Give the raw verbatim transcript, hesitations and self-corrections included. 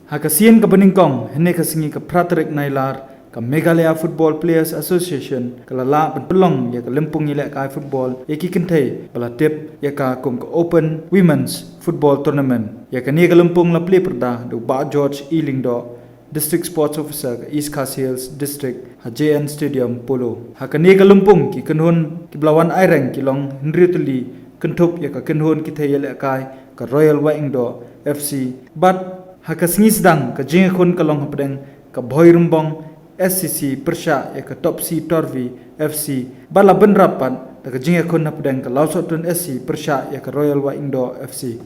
Ha ka sien kaba nyngkong, hynne ka sngi ka phra tarik Nailar, ka Meghalaya Football Players Association ka la lah ban pynlong ïa ka lympung ïalehkai football ïa ki kynthei ba la tip ïa ka kum ka Open Women's Football Tournament. Ïa kane ka lympung la plie pyrda da u Bah George E Lyngdoh, District Sports Officer ka East Khasi Hills District, ha J N Stadium Polo. Ha kane ka lympung ki kynhun kiba la wan aireng ki long hynriew tylli, kynthup ïa ka kynhun kynthei ïalehkai ka Royal Wahingdoh F C. Bad ha ka sngi sdang ka jingïakhun ka long hapdeng ka Bhoirymbong S C C pyrshah ïa ka Topsy Turvy F C. Bad la bynrap pat da ka jingïakhun hapdeng ka Lawsohtun S C pyrshah ïa ka Royal Wahingdoh F C.